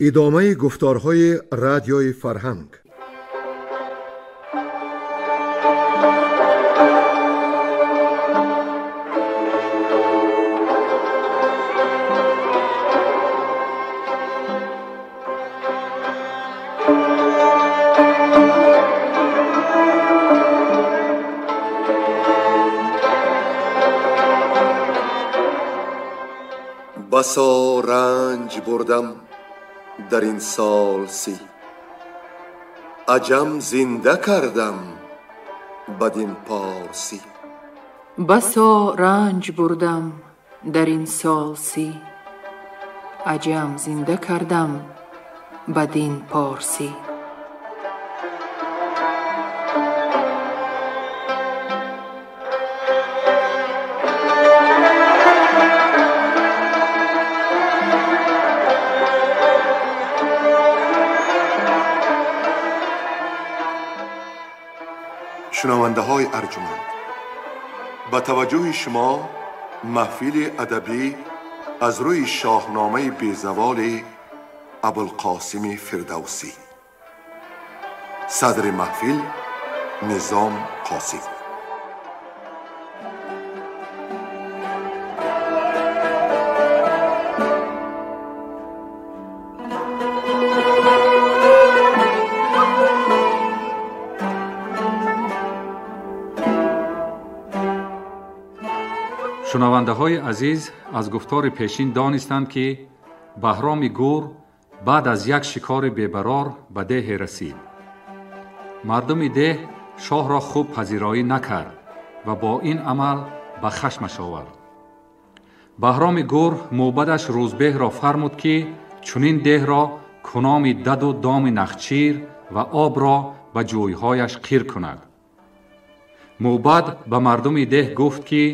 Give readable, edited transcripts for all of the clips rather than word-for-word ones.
Идомаи гуфторҳои радиои фарҳанг. بسا رنج بردم در این سال 30، عجم زنده کردم بدین پارسی. بسا رنج بردم در این سال 30، عجم زنده کردم بدین پارسی. شنونده های ارجمند، با توجه شما محفل ادبی از روی شاهنامه بیزوال ابوالقاسم فردوسی. صدر محفل نظام قاسم. Шунавандаҳои азиз аз гуфтори пешин донистанд, ки Баҳроми Гур баъд аз як шикори бебарор ба деҳе расид. Мардуми деҳ шоҳро хуб пазироӣ накард ва бо ин амал ба хашмаш овард. Баҳроми Гур мӯбадаш Рӯзбеҳро фармуд, ки чунин деҳро куноми даду доми нахчир ва обро ба ҷӯйҳояш қир кунад. Мӯбад ба мардуми деҳ гуфт, ки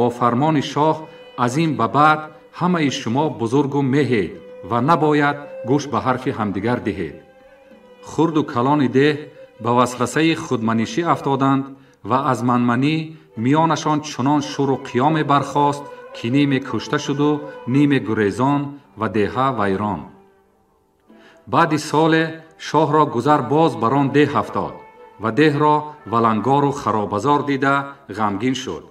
бо фармони шоҳ аз ин ба баъд ҳамаи шумо бузургу меҳед ва набояд гӯш ба ҳарфи ҳамдигар диҳед. Хурду калони деҳ ба васвасаи худманишӣ афтоданд ва аз манманӣ миёнашон чунон шуру қиёме бархост, ки ниме кушта шуду ниме гурезон ва деҳа вайрон. Баъди соле шоҳро гузар боз бар он деҳ афтод ва деҳро валангору харобазор дида ғамгин шуд.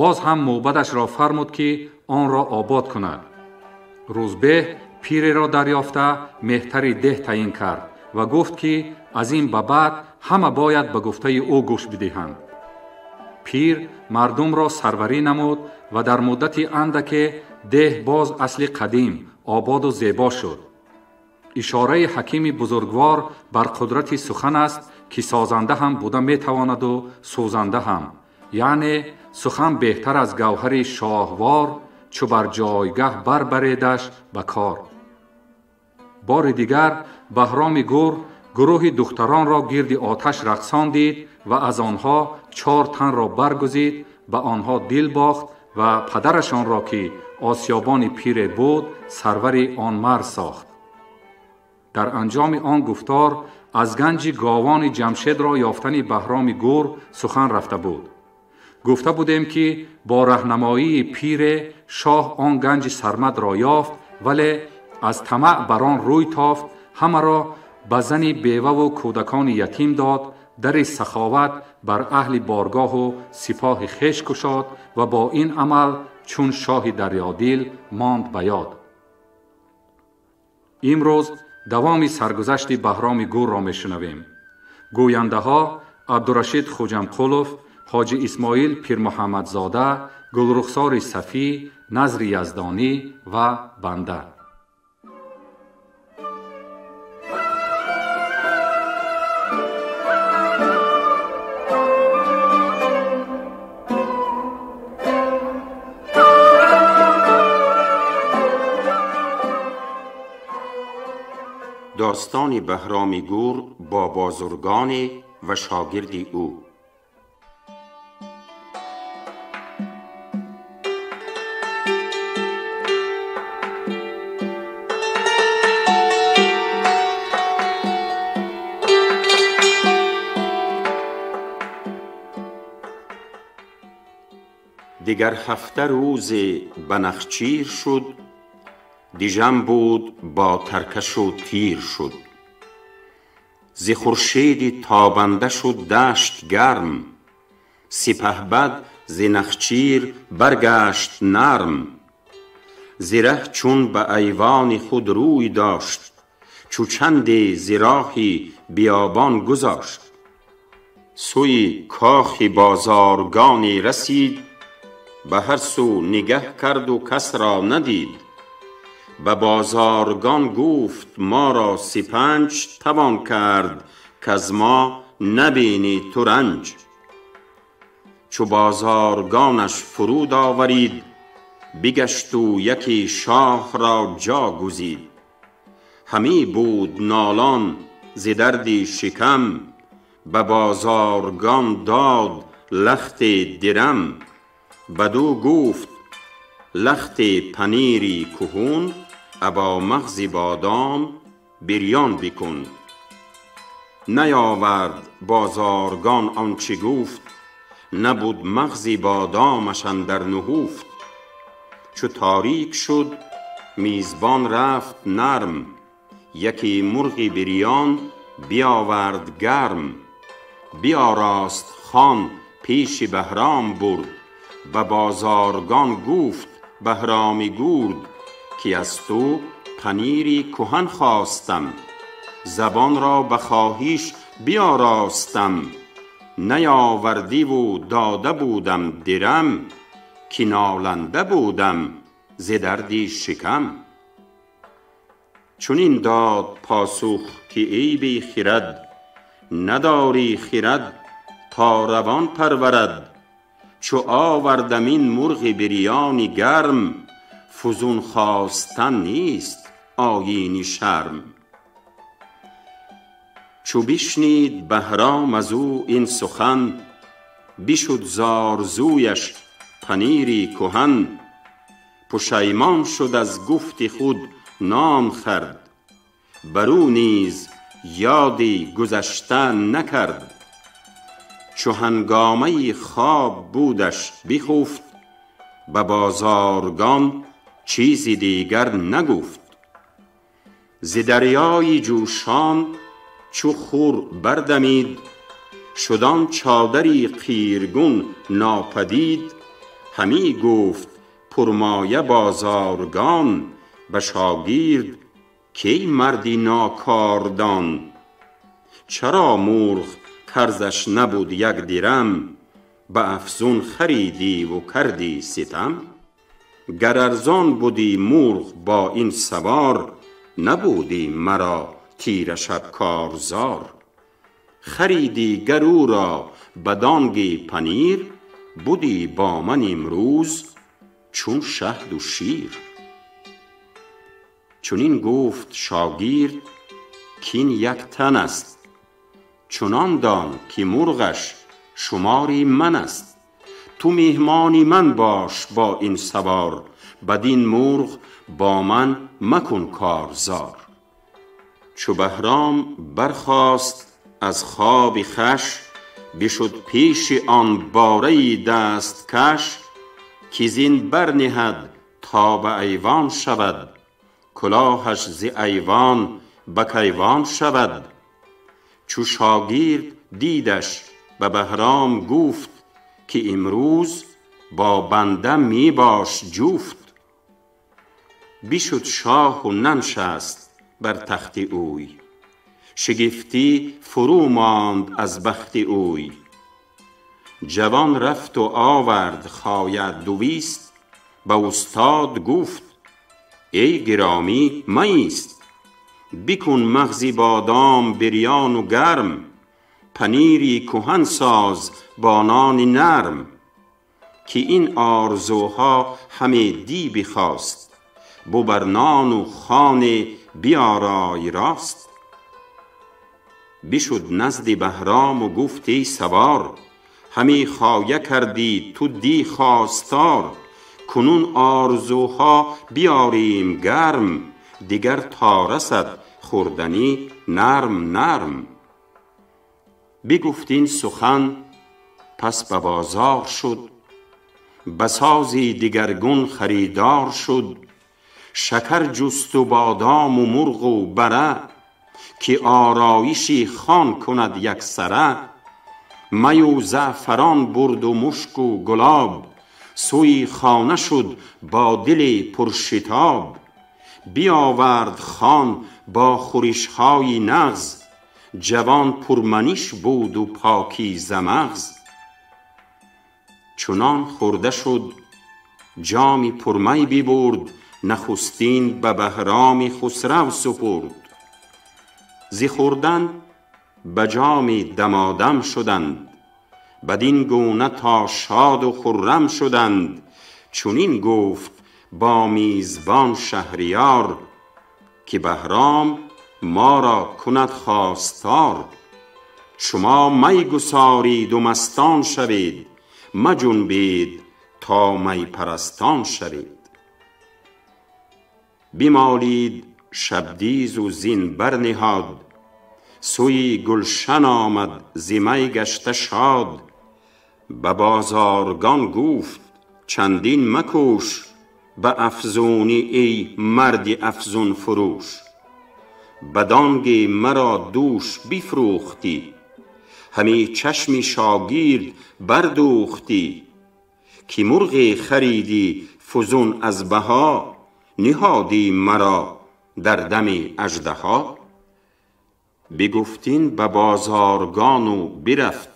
Боз ҳам мӯбадашро фармуд, ки онро обод кунад. Рӯзбеҳ пиреро дарёфта меҳтари деҳ таъин кард ва гуфт, ки аз ин ба баъд ҳама бояд ба гуфтаи ӯ гӯш бидиҳанд. Пир мардумро сарварӣ намуд ва дар муддати андаке деҳ боз асли қадим ободу зебо шуд. Ишораи ҳакими бузургвор бар қудрати сухан аст, ки созанда ҳам буда метавонаду сӯзанда ҳам. Яъне сухан беҳтар аз гавҳари шоҳвор, чу бар ҷойгаҳ барбаредаш ба кор. Бори дигар Баҳроми Гур гурӯҳи духтаронро гирди оташ рақсон дид ва аз онҳо 4 танро баргузид, ба онҳо дил бохт ва падарашонро, ки осиёбони пире буд, сарвари он марз сохт. Дар анҷоми он гуфтор аз ганҷи говони Ҷамшедро ёфтани Баҳроми Гур сухан рафта буд. Гуфта будем, ки бо раҳнамоии пире шоҳ он ганҷи сармадро ёфт, вале аз тамаъ бар он рӯй тофт, ҳамаро ба зани беваву кӯдакони ятим дод, дари саховат бар аҳли боргоҳу сипоҳи хеш кушод ва бо ин амал чун шоҳи дарёдил монд ба ёд. Имрӯз давоми саргузашти Баҳроми Гурро мешунавем. Гӯяндаҳо Абдурашид Хуҷамқулов, Ҳоҷи Исмоил Пирмуҳаммадзода, Гулрухсори Сафӣ, Назри Яздонӣ ва банда. Достони Баҳроми Гур бо бозургоне ва шогирди ӯ. Дигар 7 рӯзе ба Нахчир шуд, دژم بود با ترکش و تیر شد. ز خورشید تابنده شد دشت گرم، سپهبد ز نخچیر برگشت نرم. زره چون به ایوان خود روی داشت، چو چندی ز راهی بیابان گذاشت. سوی کاخ بازارگانی رسید، به هر سو نگه کرد و کس را ندید. به بازارگان گفت ما را سپنج توان کرد کز ما نبینی تو رنج. چو بازارگانش فرود آورید، بگشت و یکی شاه را جا گزید. همی بود نالان ز درد شکم، به بازارگان داد لخت درم. بدو گفت لخت پنیری کهون، ابا مغز بادام بریان بکن. نیاورد بازارگان آنچه گفت، نبود مغز بادامش اندر نهفت. چو تاریک شد میزبان رفت نرم، یکی مرغ بریان بیاورد گرم. بیاراست خوان پیش بهرام برد، به بازارگان گفت بهرام گرد که از تو پنیری کهن خواستم، زبان را به خواهش بیاراستم. نیاوردی و داده بودم درم، که نالنده بودم ز درد شکم. چنین داد پاسخ که ای بی خرد، نداری خرد تا روان پرورد. چو آوردم این مرغ بریان گرم، فزون خواستن نیست آیین شرم. چو بشنید بهرام از او این سخن، بشد زارزویش پنیری کهن. پشیمان شد از گفت خود نان خورد، بر او نیز یادی گذشته نکرد. چو هنگامه خواب بودش بخفت، به بازارگان چیزی دیگر نگفت. ز دریای جوشان چو خور بردمید، شد آن چادری قیرگون ناپدید. همی گفت پرمایه بازارگان، به شاگرد کی مردی ناکاردان. چرا مرغ کارزش نبود یک درم، به افزون خریدی و کردی ستم. گر ارزان بدی مرغ با این سوار، نبودی مرا تیره شب کارزار. خریدی گر او را بدانگ پنیر، بدی با من امروز چون شهد و شیر. چنین گفت شاگرد کاین یک تن است، چنان دان که مرغش شمار من است. تو میهمان من باش با این سوار، بدین مرغ با من مکن کارزار. چو بهرام برخاست از خواب خوش، بشد پیش آن باره دست کش. که زین برنهد تا به ایوان شود، کلاهش ز ایوان به کیوان شود. چو شاگرد دیدش به بهرام گفت، که امروز با بنده می باش جفت. بشد شاه و ننشست بر تخت اوی، شگفتی فرو ماند از بخت اوی. جوان رفت و آورد خایه 200، به استاد گفت ای گرامی مایست. بکن مغز بادام بریان و گرم، پنیری کهن ساز با نان نرم. که این آرزوها همه دی بخواست، ببر نان و خوان بیارای راست. بشد نزد بهرام و گفت ای سوار، همی خایه کردی تو دی خواستار. کنون آرزوها بیاریم گرم، دیگر تا رسد خوردنی نرم نرم. بگفت این سخن پس به بازار شد، بسازی دگرگون خریدار شد. شکر جست و بادام و مرغ و بره، که آرایشی خوان کند یک سره. می و زعفران برد و مشک و گلاب، سوی خانه شد با دل پرشتاب. بیاورد خوان با خورشهای نغز، جوان پرمنش بود و پاکیزه مغز. چنان خورده شد جامی پرمی ببرد، نخستین به بهرام خسرو سپرد. ز خوردن به جام دمادم شدند، بدین گونه تا شاد و خرم شدند. چنین گفت با میزبان شهریار، که بهرام ما را کند خواستار. شما می گسارید و مستان شوید، مجنبید تا می پرستان شوید. بمالید شبدیز و زین برنهاد، سوی گلشن آمد ز می گشته شاد. به بازارگان گفت چندین مکوش، به افزونی ای مرد افزون فروش. بدانگ مرا دوش بفروختی، همی چشم شاگیرد بردوختی. که مرغی خریدی فزون از بها، نهادی مرا در دم اژدها. بگفتین به بازارگان و برفت،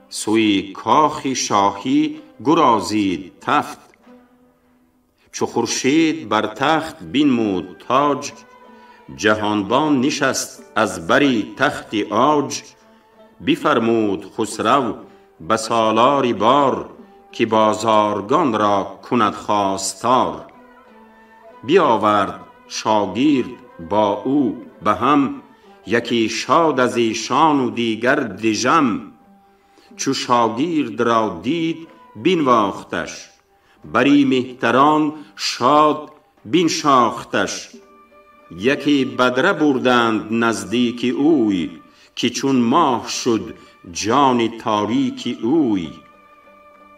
سوی کاخ شاهی گرازید تفت. چو خورشید بر تخت بنمود تاج، جهانبان نشست از بری تخت عاج. بفرمود خسرو به سالار بار، که بازارگان را کند خواستار. بیاورد شاگیرد با او به هم، یکی شاد از ایشان و دیگر دژم. چو شاگیرد را دید بنواختش، بری مهتران شاد بنشاختش. یکی بدره بردند نزدیک اوی، که چون ماه شد جان تاریک اوی.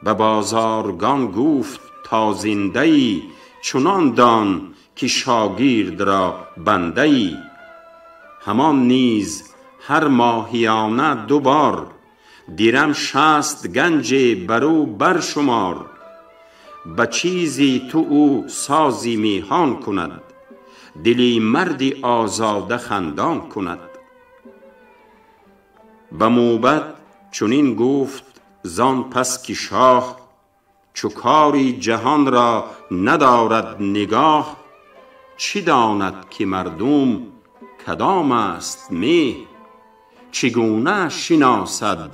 به بازارگان گفت تا زنده ای، چنان دان که شاگیرد را بنده ای. همان نیز هر ماهیانه دو بار، درم 60 گنج برو برشمار. به چیزی تو او سازی میهان کند، دلی مردی آزاده خندان کند. به موبد چنین گفت زان پس که شاه، چو کاری جهان را ندارد نگاه. چه داند که مردم کدام است مه، چگونه شناسد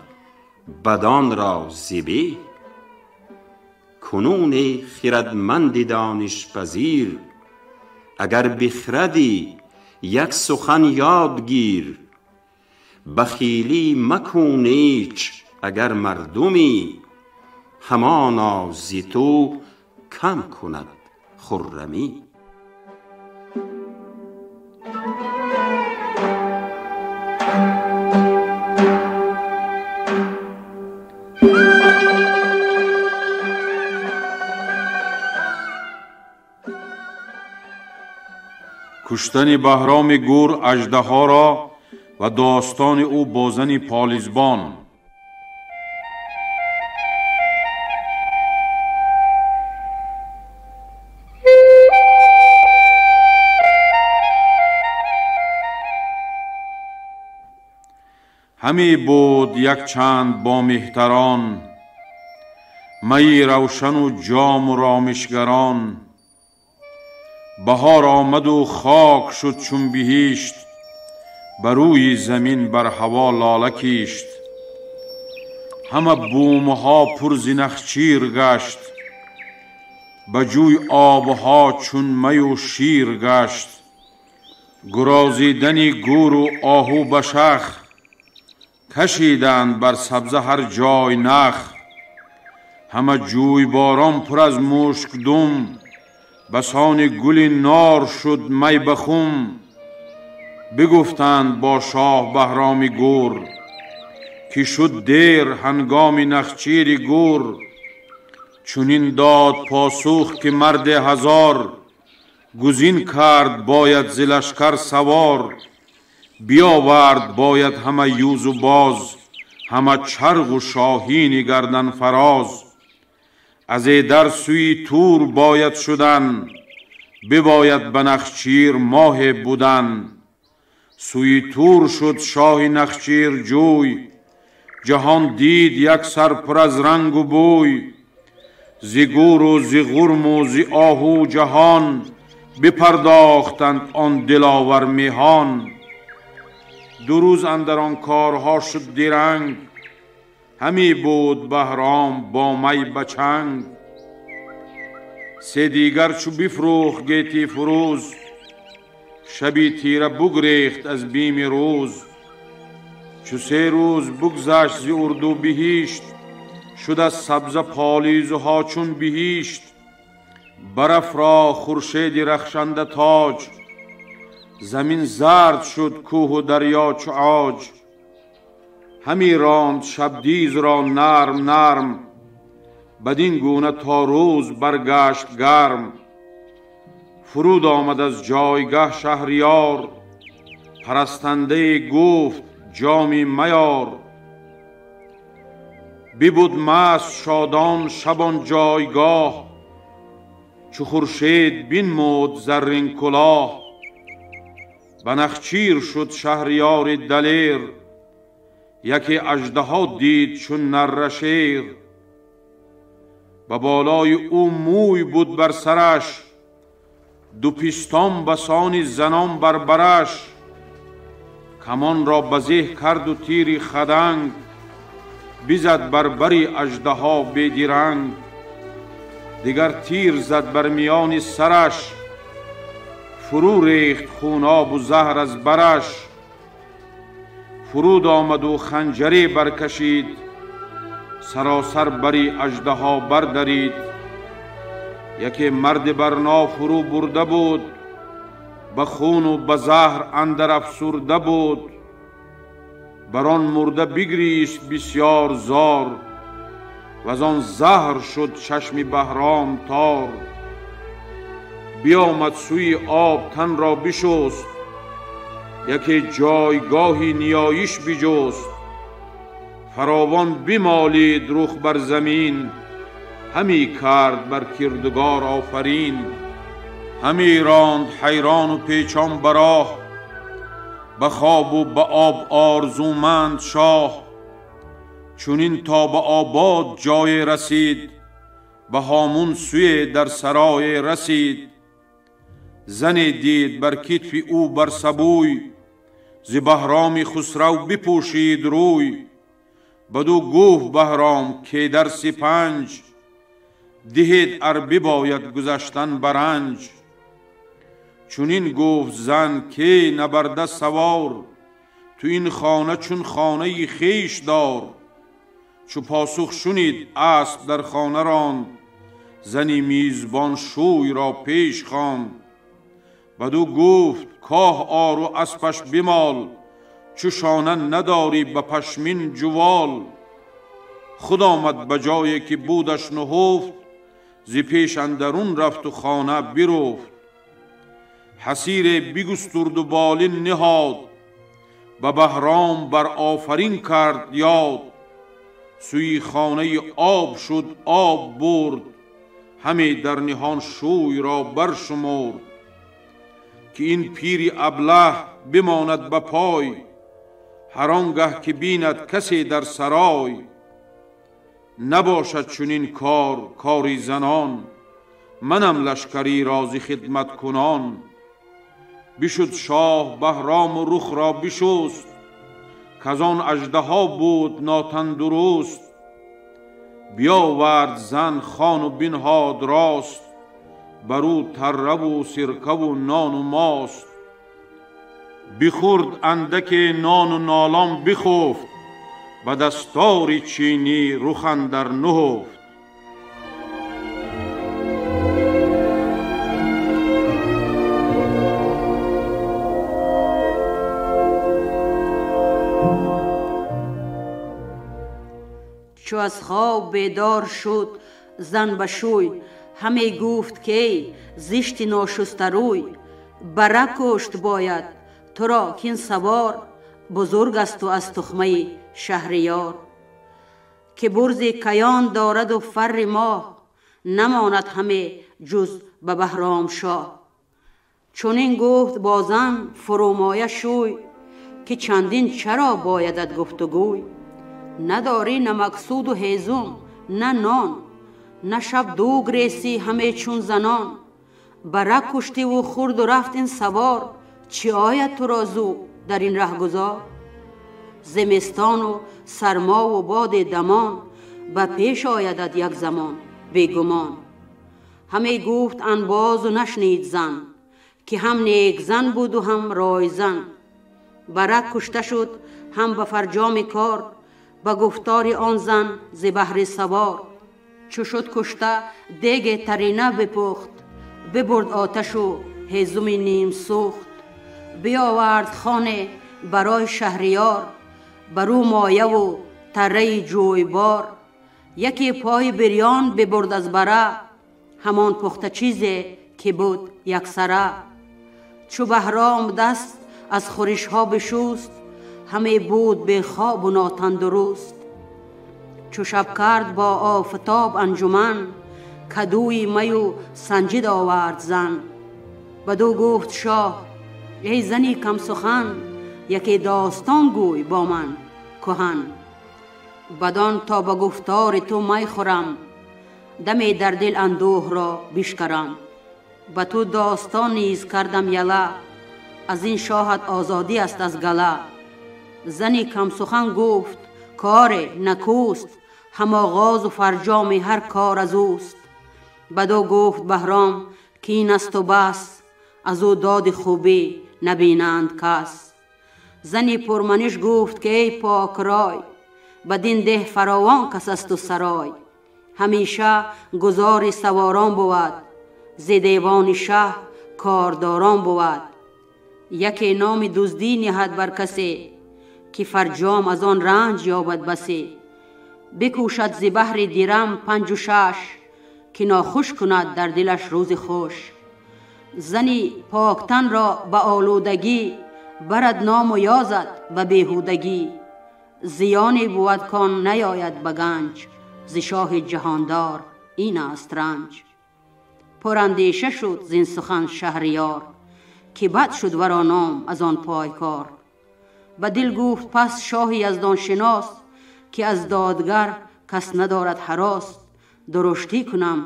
بدان را ز به. کنون ای خردمند دانش پذیر، اگر بخردی یک سخن یاد گیر. بخیلی مکن هیچ اگر مردمی، همانا ز تو کم کند خرمی. Куштани Баҳроми Гур аждаҳоро ва достони ӯ бо зани полизбон. Ҳаме буд якчанд бо меҳтарон, майи равшану ҷому ромишгарон. Баҳор омаду хок шуд чун биҳишт, ба рӯи замин бар ҳаво лола кишт. Ҳама бумҳо пур зи нахчир гашт, ба ҷӯй обҳо чун маю шир гашт. Гурозидани гуру оҳу ба шах, кашиданд бар сабза ҳар ҷой нах. Ҳама ҷӯйборон пур аз мушкдум, басони гули нор шуд май ба хум. Бигуфтанд бо шоҳ Баҳроми Гур, ки шуд дер ҳангоми нахчири гур. Чунин дод посух ки марди ҳазор, گزین کرد باید ز لشکر سوار، بیاورد باید همه یوز و باز، همه چرغ و شاهین گردن فراز. از در سوی تور باید شدن، بباید به نخچیر ماه بودن. سوی تور شد شاه نخچیر جوی، جهان دید یک سر پر از رنگ و بوی. ز گور و ز غرم و ز آهو جهان، بپرداختند آن دلاور میهان. دو روز اندر آن کارها شد درنگ، همی بود بهرام با می به چنگ. سه دیگر چو بفروخت گیتی فروز، شبی تیره بگریخت از بیم روز. چو سه روز بگذشت ز اردو بهشت، شد از سبزه پالیزها چون بهشت. برافرا خورشید رخشنده تاج، زمین زرد شد کوه و دریا چو عاج. همی راند شبدیز را نرم نرم، بدین گونه تا روز برگشت گرم. فرود آمد از جایگه شهریار، پرستنده گفت جامی میار. ببود مست شادان شبان جایگاه، چو خورشید بنمود زرین کلاه. به نخچیر شد شهریار دلیر، یکی اژدها دید چون نره شیر. به بالای او موی بود بر سرش، دو پستان بسان زنان بر برش. کمان را بزه کرد و تیری خدنگ، بزد بر بری اژدها بیدرنگ. دیگر تیر زد بر میان سرش، فرو ریخت خوناب و زهر از برش. فرود آمد و خنجری برکشید، سراسر بری اژدها بردرید. یکی مرد برنا فرو برده بود، به خون و به زهر اندر افسرده بود. بر آن مرده بگریست بسیار زار، و آن زهر شد چشم بهرام تار. بیامد سوی آب تن را بشست، یکی جایگاهی نیایش بجست. فراوان بمالید رخ بر زمین، همی کرد بر کردگار آفرین. همی راند حیران و پیچان براه، به خواب و به آب آرزومند شاه. چونین تا به آباد جای رسید، به هامون سوی در سرای رسید. زنی دید بر کتف او بر سبوی، ز بهرام خسرو بپوشید روی. بدو گفت بهرام که در سپنج، دهید ار بباید گذشتن برنج. چونین گفت زن که نبرده سوار، تو این خانه چون خانه خویش دار. چو پاسخ شنید اسب در خانه راند، زنی میزبان شوی را پیش خواند. بدو گفت کاه آر و اسپش بمال، چو شانه نداری به پشمین جوال. خود آمد به جایی که بودش نهفت، ز پیش اندرون رفت و خانه برفت. حصیر بگسترد و بالین نهاد، به بهرام بر آفرین کرد یاد. سوی خانه آب شد آب برد، همی در نهان شوی را برشمرد. که این پیری ابله بماند به پای، هر آنگه که بیند کسی در سرای. نباشد چنین کار کاری زنان، منم لشکری راز خدمت کنان. بشد شاه بهرام و رخ را بشست، کزان اژدها بود ناتندرست. بیاورد زن خوان و بنهاد راست، برو تره و سرکه و نان و ماست. بخورد اندک نان و نالان بخفت، به دستار چینی رخ اندر نهفت. چو از خواب بیدار شد زن به شوی، ҳаме гуфт ки зишти ношустарӯй, бара кушт бояд туро кин савор, бузург асту аз тухмаи шаҳриёр. Ки бурзи каён дораду фарри моҳ, намонад ҳаме ҷуз ба Баҳром шоҳ. Чунин гуфт бо зан фурӯмоя шӯй, ки чандин чаро боядат гуфтугӯй. Надорӣ намаксуду ҳезум, на нон, на шаб дуг ресӣ ҳаме чун занон. Бара куштиву хурду рафт ин савор, чӣ ояд туро зу дар ин раҳгузор? Зимистону сармову боди дамон, ба пеш оядат як замон бегумон. Ҳаме гуфт анбозу нашнид зан, ки ҳам некзан буду ҳам ройзан. Бара кушта шуд ҳам ба фарҷоми кор, ба гуфтори он зан зи баҳри савор. Чу шуд кушта деге тарина бипухт, бибурд оташу ҳезуми нимсӯхт. Биёвард хоне барои шаҳриёр, барӯ мояву тарраи ҷӯйбор. Яке пои бирён бибурд аз бара, ҳамон пухта чизе ки буд яксара. Чу Баҳром даст аз хӯришҳо бишуст, ҳаме буд бехобу нотандуруст. Чу шаб кард бо офтоб анҷуман, кадӯи маю санҷид овард зан. Бадӯ гуфт шоҳ: эй зани камсухан, яке достон гӯй бо ман куҳан. Бадон то ба гуфтори ту май хӯрам, даме дар дил андӯҳро бишкарам. Ба ту достон низ кардам яла, аз ин шоҳат озодӣ аст аз гала. Зани камсухан гуфт: коре накӯст, ҳам оғозу фарҷоми ҳар кор аз ӯст. Бадӯ гуфт Баҳром ки ин асту бас, аз ӯ доди хубӣ набинанд кас. Зани пурманиш гуфт ки эй покрай, бадин деҳ фаровон кас асту сарой. Ҳамеша гузори саворон бувад, зи девони шаҳ кордорон бувад. Яке номи дуздӣ ниҳад бар касе, ки фарҷом аз он ранҷ ёбад басе. Бикӯшад зи баҳри дирам 5 у 6, ки нохуш кунад дар дилаш рӯзи хуш. Зани поктанро ба олудагӣ, барад ному ёзад ба беҳудагӣ. Зиёне бувад кон наёяд ба ганҷ, зи шоҳи ҷаҳондор ин аст ранҷ. Пурандеша шуд зин сухан шаҳриёр, ки бад шуд варо ном аз он пойкор. Ба дил гуфт пас шоҳи яздоншинос, ки аз додгар кас надорад ҳарос. Дуруштӣ кунам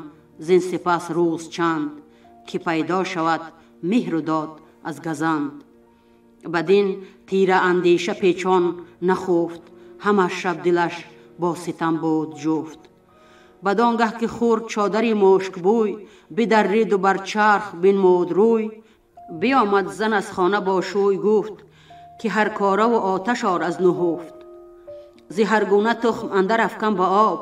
зин сипас рӯз чанд, ки пайдо шавад меҳру дод аз газанд. Бадин тира андеша печон нахуфт, ҳама шаб дилаш бо ситам буд ҷуфт. Бадон гаҳ ки хӯрд чодари мушкбӯй, бидарриду бар чарх бинмуд рӯй. Биомад зан аз хона бо шӯй гуфт, ки ҳар кораву оташ ор аз нуҳуфт. Зи ҳар гуна тухм андар афкан ба об,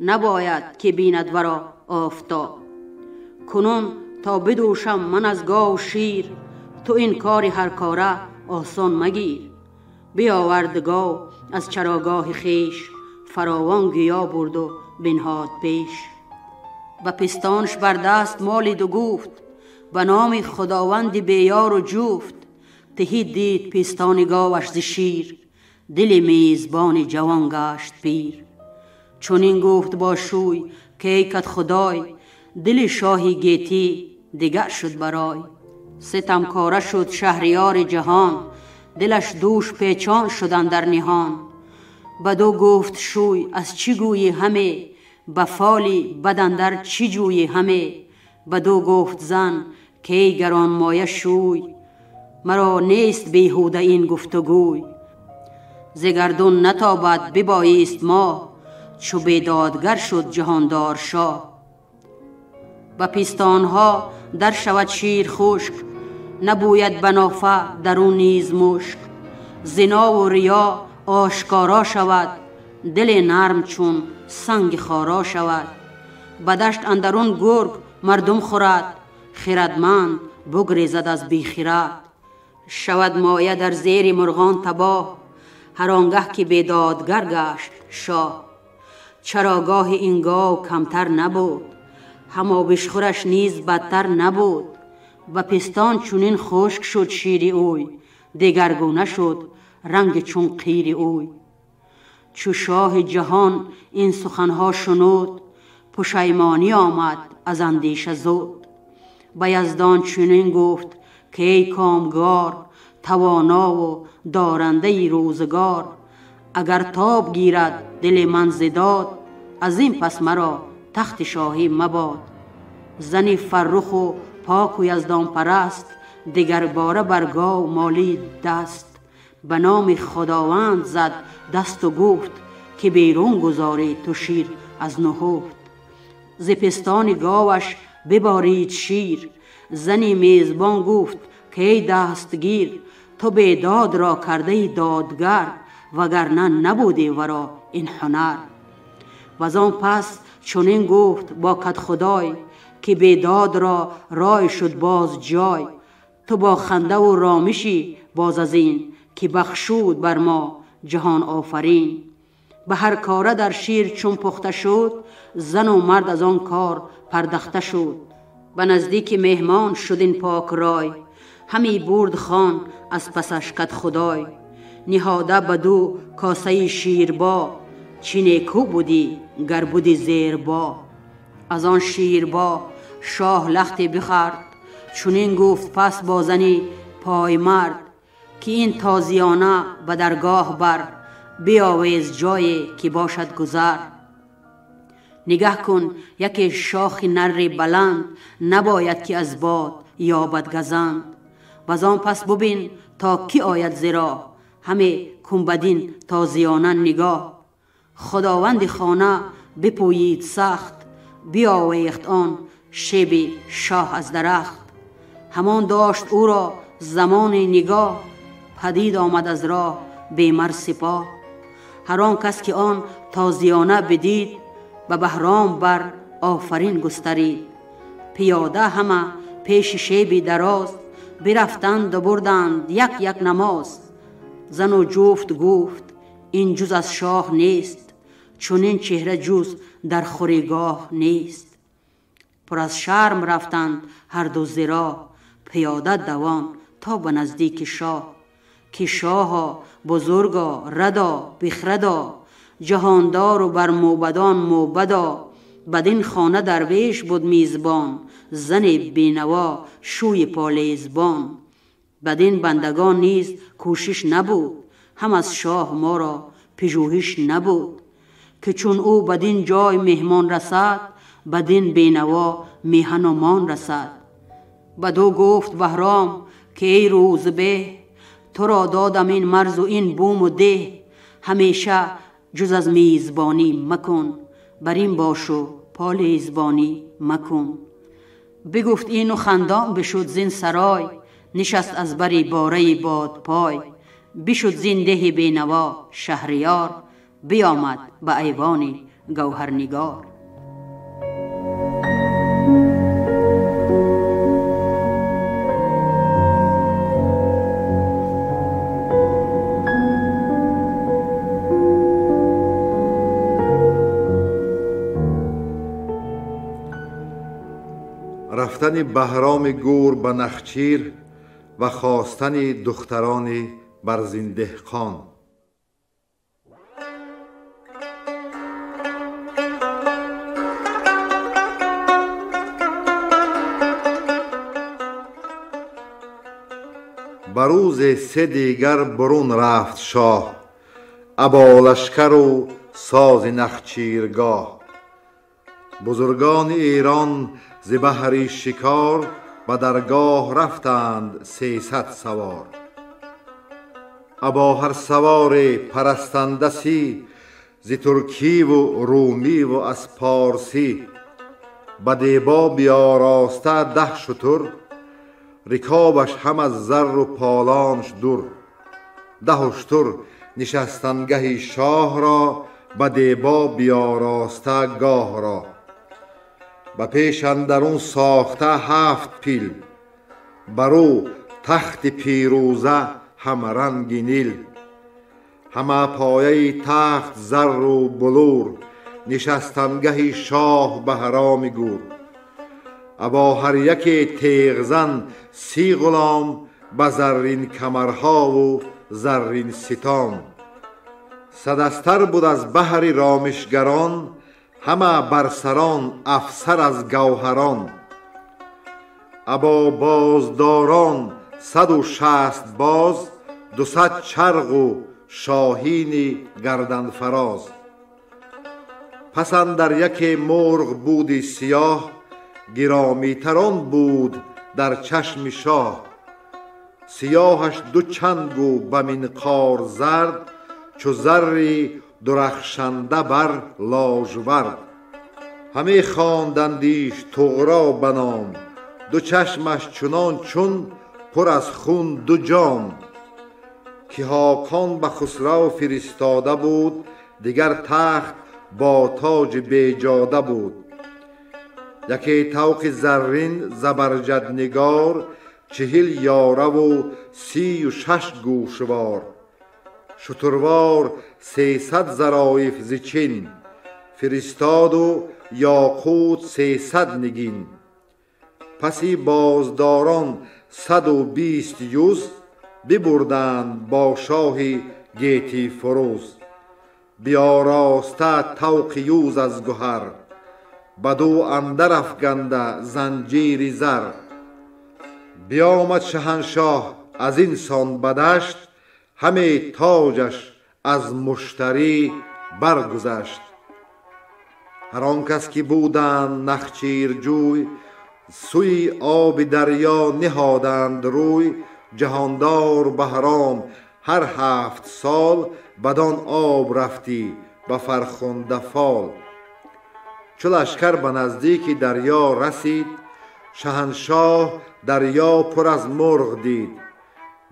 набояд ки бинад варо офтоб. Кунун то бидӯшам ман аз гов шир, ту ин кори ҳар кора осон магир. Биёвард гов аз чарогоҳи хеш, фаровон гиё бурду бинҳод пеш. Ба пистонш бар даст молиду гуфт, ба номи худованди беёру ҷуфт. Тиҳӣ дид пистони говаш зи шир, дили мезбони ҷавон гашт пир. Чунин гуфт бо шӯй ки эй кадхудой, дили шоҳи гетӣ дигар шуд барой. Ситамкора шуд шаҳриёри ҷаҳон, дилаш дӯш печон шуд андар ниҳон. Бадӯ гуфт шӯй аз чӣ гӯйӣ ҳаме, ба фоли бад андар чӣ ҷӯйӣ ҳаме. Бадӯ гуфт зан ки эй гаронмоя шӯй, маро нест беҳуда ин гуфтугӯй. Зи гардун натобад бибоист моҳ, чу бедодгар шуд ҷаҳондор шоҳ. Ба пистонҳо дар шавад шир хушк, набӯяд ба нофа дарун низ мушк. Зинову риё ошкоро шавад, дили нарм чун санги хоро шавад. Ба дашт андарун гург мардум хӯрад, хирадманд бугрезад аз бехирад. Шавад моя дар зери мурғон табоҳ, ҳар он гаҳ ки бедодгар гашт шоҳ. Чарогоҳи ин гов камтар набуд, Ҳам обишхӯраш низ бадтар набуд. Ба пистон чунин хушк шуд шири ӯй, дигаргуна шуд ранги чун қири ӯй. Чу шоҳи ҷаҳон ин суханҳо шунуд, пушаймонӣ омад аз андеша зуд. Ба Яздон чунин гуфт ки эй комгор, тавонову дорандаи рӯзгор, агар тоб гирад дили ман зи дод, аз ин пас маро тахти шоҳӣ мабод. Зани фарруху поку яздонпараст, дигарбора бар гов молид даст. Ба номи Худованд зад дасту гуфт, ки берун гузорӣ ту шир аз нуҳуфт. Зи пистони говаш биборид шир. Зани мезбон гуфт ки эй дастгир, ту бедод ро кардаи додгар, вагарна набуди варо ин ҳунар. Ваз он пас чунин гуфт бо кадхудой, ки бедод ро рой шуд боз ҷой. Ту бо хандаву ромишӣ боз аз ин, ки бахшуд бар мо ҷаҳон офарин. Ба ҳар кора дар шир чун пухта шуд, зану мард аз он кор пардахта шуд. Ба наздики меҳмон шуд ин пок рой, ҳами бурд хон аз пасаш кадхудой. Ниҳода ба ду косаи ширбо, чӣ неку будӣ гар буди зербо. Аз он ширбо шоҳ лахте бихӯрд, чунин гуфт пас бо зани поймард, ки ин тозиёна ба даргоҳ бар, биёвез ҷое ки бошад гузар. Нигаҳ кун яке шохи нарри баланд, набояд ки аз бод ёбад газанд. Ваз он пас бубин то ки ояд зи роҳ, ҳаме кун бадин тозиёна нигоҳ. Худованди хона бипӯйид сахт, биовехт он шеби шоҳ аз дарахт. Ҳамон дошт ӯро замони нигоҳ, падид омад аз роҳ бемар сипоҳ. Ҳар он кас ки он тозиёна бидид, ба Баҳром бар офарин густарид. Пиёда ҳама пеши шеби дароз, бирафтанду бурданд як як намоз. Зану ҷуфт гуфт ин ҷуз аз шоҳ нест, чунин чеҳра ҷуз дар хӯригоҳ нест. Пур аз шарм рафтанд ҳарду зи роҳ, пиёда давон то ба наздики шоҳ. Ки шоҳо, бузурго, радо, бихрадо, ҷаҳондору бар мӯбадон мӯбадо, бадин хона дарвеш буд мизбон, зани бенаво шӯи полезбон. Бадин бандагон низ кӯшиш набуд, ҳам аз шоҳ моро пижӯҳиш набуд. Ки чун ӯ бадин ҷой меҳмон расад, бадин бенаво меҳану мон расад. Бадӯ гуфт Баҳром ки эй рӯзбеҳ, туро додам ин марзу ин буму деҳ. Ҳамеша ҷуз аз мизбонӣ макун, бар ин бошу полезбонӣ макун. Бигуфт ину хандон бишуд зин сарой, нишаст аз бари бораи бодпой. Бишуд зин деҳи бенаво шаҳриёр, биомад ба айвони гавҳарнигор. Рафтани Баҳроми Гур ба Нахчир ва хостани духтарони Барзиндеҳқон. Ба рӯзе се дигар бурун рафт шоҳ, або лашкару сози нахчиргоҳ. Бузургони Эрон зи баҳри шикор ба даргоҳ рафтанд 300 савор. Або ҳар саворе парастанда си, зи туркиву румиву аз порсӣ. Ба дебо биёроста 10 шутур, рикобаш ҳам аз зарру полонш дур. 10 уштур нишастангаҳи шоҳро, ба дебо биёроста гоҳро. Ба пеш андарун сохта 7 пил, бар ӯ тахти пирӯза ҳамранги нил. Ҳама пояи тахт зарру булур, нишастангаҳи шоҳ Баҳроми Гур. ابا هر یکی تیغ زن 30 غلام، به زرین کمرها و زرین ستام. صد استر بود از بهر رامشگران، همه برسران افسر از گوهران. ابا بازداران 160 باز، 200 چرغ و شاهین گردن فراز. پس اندر یک مرغ بودی سیاه، گرامیتران بود در چشم شاه. سیاهش 2 چنگ و به منقار زرد، چو زری درخشنده بر لاژورد. همی خواندندیش طغرا به نام، 2 چشمش چنان چون پر از خون 2 جام. که حاقان به خسرو فرستاده بود، دیگر تخت با تاج بیجاده بود. یکی طوق زرین زبرجد نگار، 40 یاره و 36 گوشوار. شتروار 300 زرایف ز چین، فرستاد و یاقوت 300 نگین. پسی بازداران 120 یوز، ببردند با شاه گیتی فروز. بیاراسته طوق یوز از گهر، بدو اندر افگنده زنجیر زر. بیامد شهنشاه از این سان بدشت، همه تاجش از مشتری برگذشت. هر آن کس که بودند نخچیر جوی، سوی آب دریا نهادند روی. جهاندار بهرام هر 7 سال، بدان آب رفتی به فرخنده فال. چو لشکر به نزدیک دریا رسید، شهنشاه دریا پر از مرغ دید.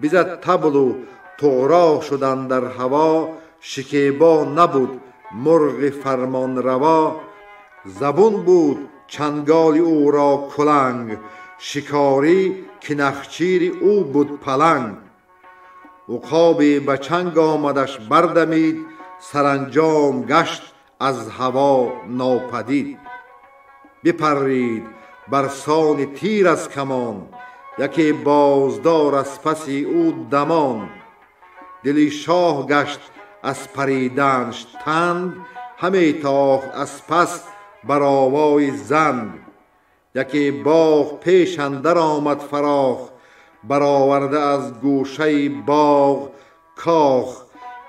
بزد طبل و طغرا شد اندر هوا، شکیبا نبود مرغ فرمان روا. زبون بود چنگال او را کلنگ، شکاری که نخچیر او بود پلنگ. عقابی به چنگ آمدش بردمید، سرانجام گشت از هوا ناپدید. بپرید بر سان تیر از کمان، یکی بازدار از پس او دمان. دل شاه گشت از پریدنش تنگ، همی تاخت از پس بر آوای زنگ. یکی باغ پیش اندر آمد فراخ، برآورده از گوشه باغ کاخ.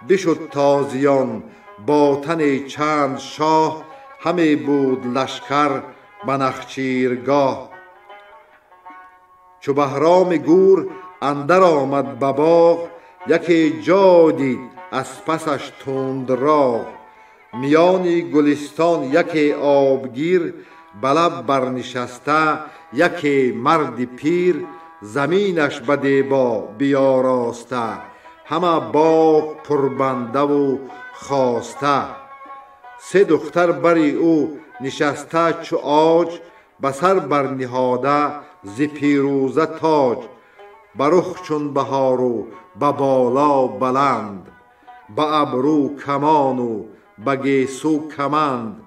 بشد تازیان با تن چند شاه، همی بود لشکر به نخچیرگاه. چو بهرام گور اندر آمد به باغ، یکی جای دید از پسش تند راغ. میان گلستان یکی آبگیر، به لب برنشسته یکی مرد پیر. زمینش به دیبا بیاراسته، همه باغ پربنده و خواسته. 3 دختر بری او نشسته چو عاج، به سر برنهاده ز پیروزه تاج. به رخ چون بهار و به بالا بلند، به ابرو کمان و به گیسو کمند.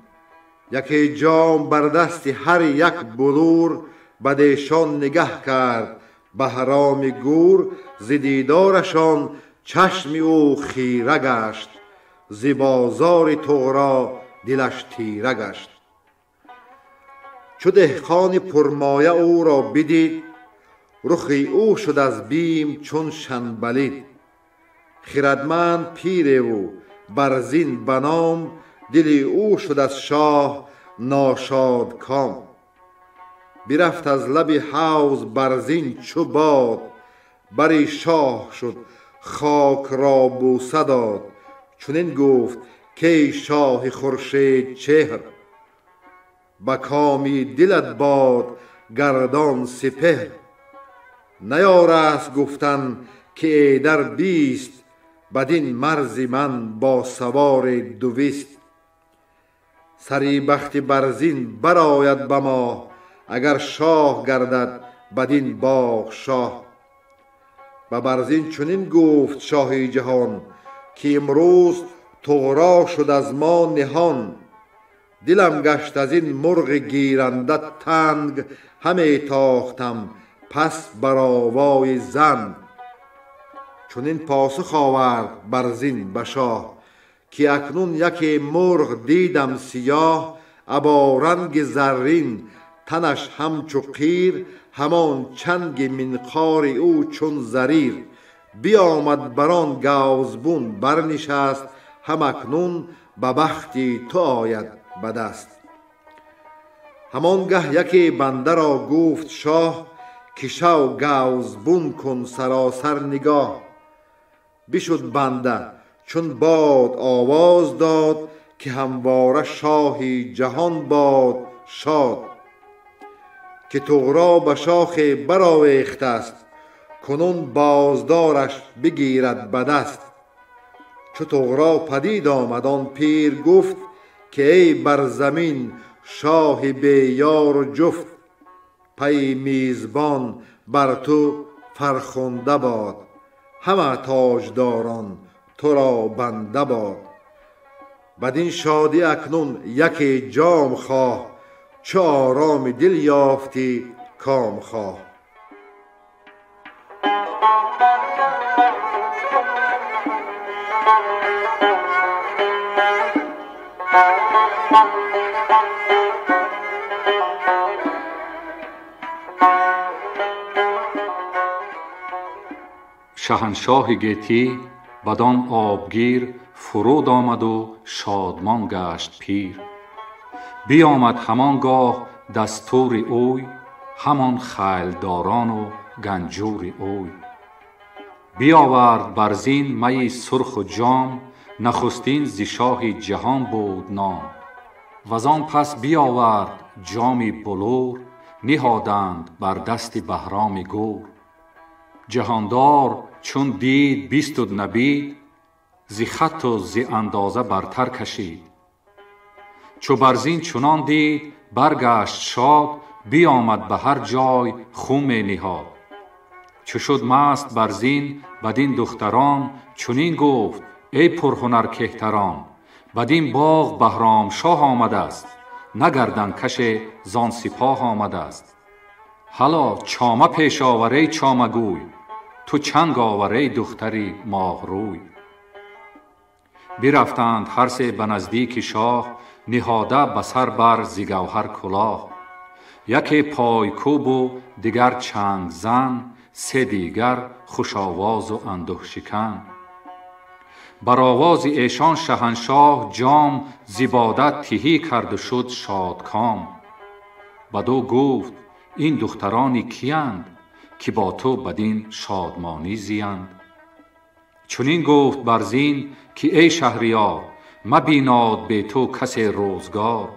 یکی جام بر دست هر یک بلور، بدیشان نگه کرد بهرام گور. ز دیدارشان چشم او خیره گشت، ز بازار طغرا دلش تیره گشت. چو دهقان پرمایه او را بدید، رخ او شد از بیم چون شنبلید. خردمند پیر او برزین بنام، دل او شد از شاه ناشاد کام. برفت از لب حوض برزین چو باد، بر شاه شد خاک را بوسه داد. چنین گفت کای شاه خورشید چهر، به کامی دلت باد گردان سپهر. نیارست گفتن که ایدر 20، بدین مرز من با سوار 200. سری بخت برزین برآید به ماه، اگر شاه گردد بدین باغ شاه. به برزین چنین گفت شاه جهان، که امروز طغرا شد از ما نهان. دلم گشت از این مرغ گیرنده تنگ، همی تاختم پس بر آوای زنگ. چنین پاسخ آورد برزین به شاه، که اکنون یکی مرغ دیدم سیاه، ابا رنگ زرین تنش همچو قیر، همان چنگ منقار او چون زریر. بیامد بران گاوزبون برنشست، هم اکنون به بختی تو آید به دست. همانگه یکی بنده را گفت شاه، که شو گاوزبون کن سراسر نگاه. بشد بنده چون باد آواز داد، که همواره شاهی جهان باد شاد. که طغرا به شاخ برآویخته است، کنون بازدارش بگیرد به دست. چو طغرا پدید آمد آن پیر گفت، که ای بر زمین شاه بی یار و جفت. پی میزبان بر تو فرخنده باد، همه تاجداران تو را بنده باد. بدین شادی اکنون یکی جام خواه، چو آرام دل یافتی کام خواه. Шаҳаншоҳи гетӣ бадон обгир фуруд омаду шодмон гашт пир. Биомад ҳамон гоҳ дастури ӯй, ҳамон хайлдорону ганҷури ӯй. Биовард барзин майи сурху ҷом, нахустин зи шоҳи ҷаҳон буд ном. Вазон пас биовард ҷоми булур, ниҳоданд бар дасти Баҳроми гур. Ҷаҳондор чун дид бисту набид, зи хатту зи андоза бартар кашид. Чу барзин чунон дид баргашт шод, биомад ба ҳар ҷой хуме ниҳод. Чу шуд маст барзин бадин духтарон, чунин гуфт: эй пурҳунар кеҳтарон, бадин боғ Баҳромшоҳ омадааст, на гарданкаше зон сипоҳ омадааст. Ҳало чома пеш овар эй чомагӯй, ту чанг овар эй духтари моҳрӯй. Бирафтанд ҳар се ба наздики шоҳ, ниҳода ба сар бар зи гавҳар кулоҳ. Яке пойкӯбу дигар чангзан, се дигар хушовозу андӯҳшикан. Бар овози эшон шаҳаншоҳ ҷом зи бода тиҳӣ карду шуд шодком. Бадӯ гуфт: ин духтарони киянд, ки бо ту бадин шодмонӣ зиянд? Чунин гуфт барзин ки эй шаҳриёр, мабинод бе ту касе рӯзгор.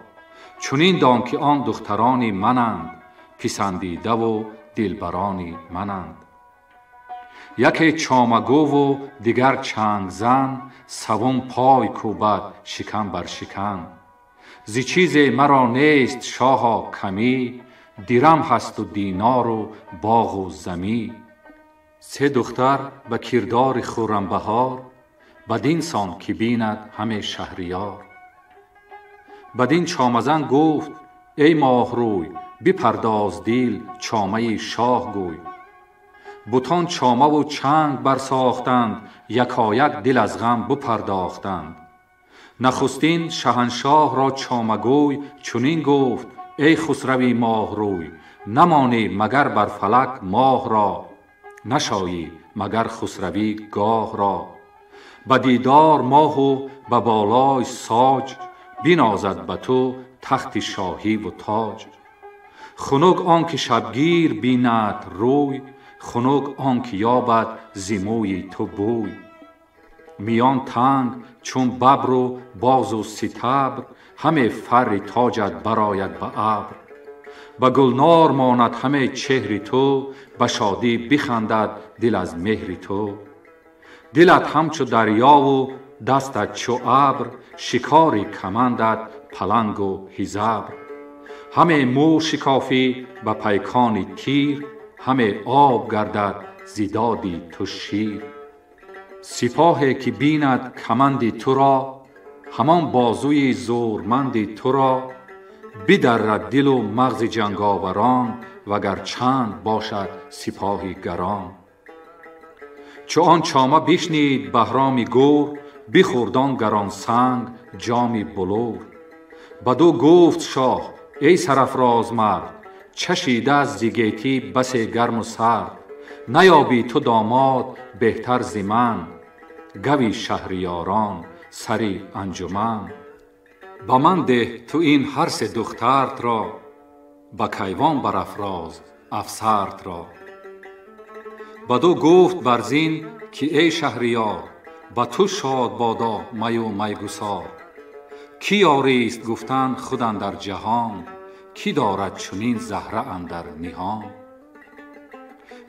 Чунин дон ки он духтарони мананд, писандидаву дилбарони мананд. Яке чомагӯву дигар чангзан, савум пой кӯбад шикан бар шикан. Зи чизе маро нест шоҳо камӣ, дирам ҳасту динору боғу замӣ. Се духтар ба кирдори хуррамбаҳор, бадин сон ки бинад ҳаме шаҳриёр. Бадин чомазан гуфт: эй моҳрӯй, бипардоз дил чомаи шоҳ гӯй. Бутон чомаву чанг барсохтанд, якояк дил аз ғам бупардохтанд. Нахустин шаҳаншоҳро чомагӯй чунин гуфт: эй хусрави моҳрӯй, намонӣ магар бар фалак моҳро, нашоӣ магар хусравӣ гоҳро. Ба дидор моҳу ба болои соҷ, бинозад ба ту тахти шоҳиву тоҷ. Хунук он ки шабгир бинад рӯй, хунук он ки ёбад зи мӯи ту бӯй. Миён танг чун бабру бозу ситабр, ҳаме фарри тоҷат барояд ба абр. Ба гулнор монад ҳаме чеҳри ту, ба шодӣ бихандад дил аз меҳри ту. Дилат ҳамчу дарёву дастат чу абр, шикори камандат палангу ҳизабр. Ҳаме мӯ шикофӣ ба пайкони тир, ҳаме об гардад зи доди ту шир. Сипоҳе ки бинад каманди туро, Ҳамон бозуи зӯрманди туро бидаррад дилу мағзи ҷанговарон, вагар чанд бошад сипоҳи гарон. Чу он чома бишнид Баҳроми гур, бихӯрд он гаронсанг ҷоми булур. Баду гуфт шоҳ: эй сарафроз мард, чашида аз зи гетӣ басе гарму сард. Наёбӣ ту домод беҳтар зи ман, гави шаҳриёрон сари анҷуман. Ба ман деҳ ту ин ҳар се духтартро, ба кайвон барафроз афсартро. Баду гуфт Барзин ки эй шаҳриёр, ба ту шод бодо маю майгусор. Кӣ ёрист гуфтан худ андар ҷаҳон, кӣ дорад чунин заҳра андар ниҳон?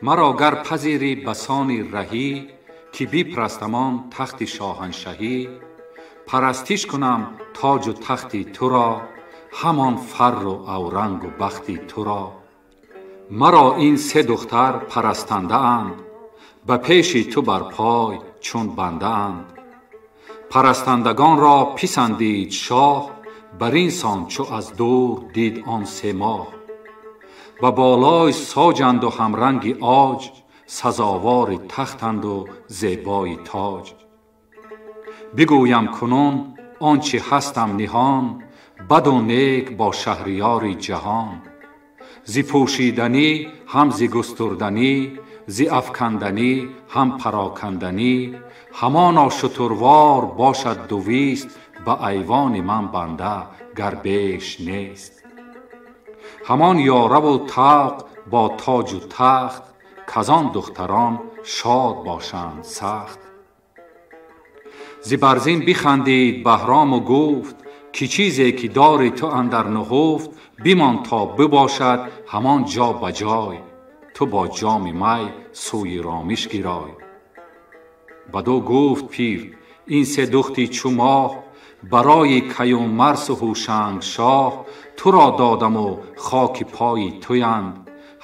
Маро гар пазири басони раҳӣ, ки бипарастамон тахти шоҳаншаҳӣ, парастиш кунам тоҷу тахти туро, ҳамон фарру аврангу бахти туро. Маро ин се духтар парастандаанд, ба пеши ту бар пой чун бандаанд. Парастандагонро писандид шоҳ, бар ин сон чу аз дур дид он се моҳ. Ба болои соҷанду ҳамранги оҷ, сазовори тахтанду зебои тоҷ. Бигӯям кунун он чи ҳастам ниҳон, баду нек бо шаҳриёри ҷаҳон. Зи пӯшиданӣ ҳам зи густурданӣ, зи афканданӣ ҳам пароканданӣ, ҳамоно шутурвор бошад дувист, ба айвони ман банда гар беш нест. Ҳамон ёраву тавқ бо тоҷу тахт, казон духтарон шод бошанд сахт. Зи Барзин бихандид Баҳрому гуфт, ки чизе ки дори ту андар нуҳуфт, бимон то бибошад ҳамон ҷо ба ҷой, ту бо ҷоми май сӯи ромиш гирой. Баду гуфт пир: ин се духти чу моҳ, барои Каюмарсу Ҳушанг шоҳ, туро додаму хоки пои туянд,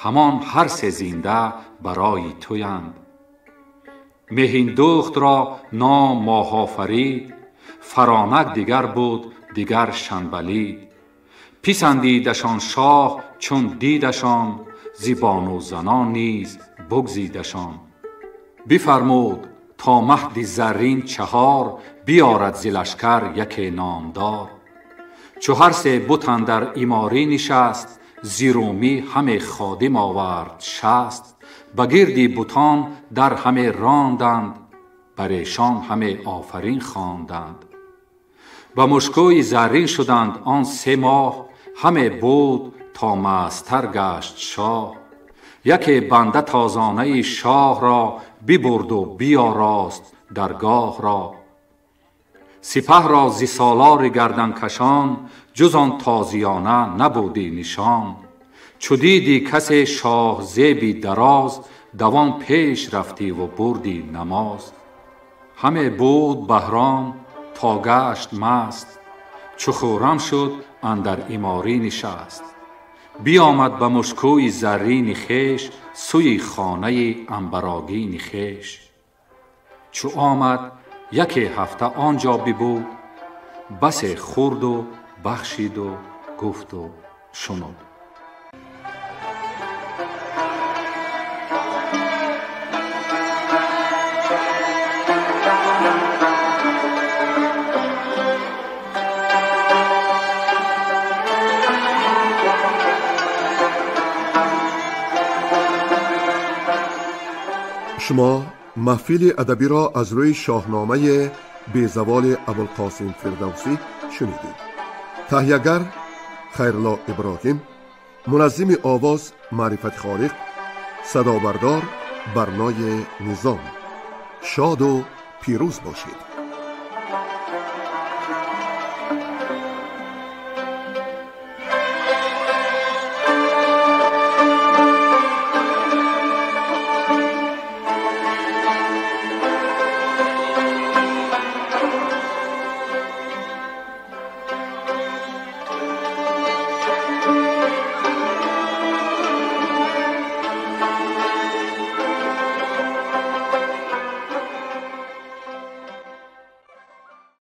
ҳамон ҳар се зинда барои туянд. Меҳиндухтро ном Моҳофарид, Фаронак дигар буд дигар Шанбалид. Писандидашон шоҳ чун дидашон, зи бону занон низ бигзидашон. Бифармуд то маҳди заррин чаҳор, биёрад зи лашкар яке номдор. Чу ҳар се бут андар иморӣ нишаст, зи румӣ ҳаме ходим овард 60. Ба гирди бутон дар ҳаме ронданд, бар эшон ҳаме офарин хонданд. Ба мушкӯи заррин шуданд он се моҳ, ҳаме буд то мастар гашт шоҳ. Яке банда тозонаи шоҳ ро бибурду биёрост даргоҳ ро. Сипаҳро зи солори гарданкашон, ҷуз он тозиёна набуди нишон. Чу диди касе шоҳ зеби дароз, давон пеш рафтиву бурди намоз. Ҳаме буд Баҳром то гашт маст, чу хуррам шуд андар иморӣ нишаст. Биомад ба мушкӯи заррини хеш, сӯи хонаи анбарогини хеш. Чу омад яке ҳафта он ҷо бибуд, басе хӯрду бахшиду гуфту шунуд. Шумо маҳфили адабиро аз рӯи шоҳномаи безаволи Абулқосим Фирдавсӣ шунидед. Таҳиягар Хайрулло Иброҳим, муназзими овоз Маърифати Холиқ, садобардор Барнои Низом. Шоду пирӯз бошед.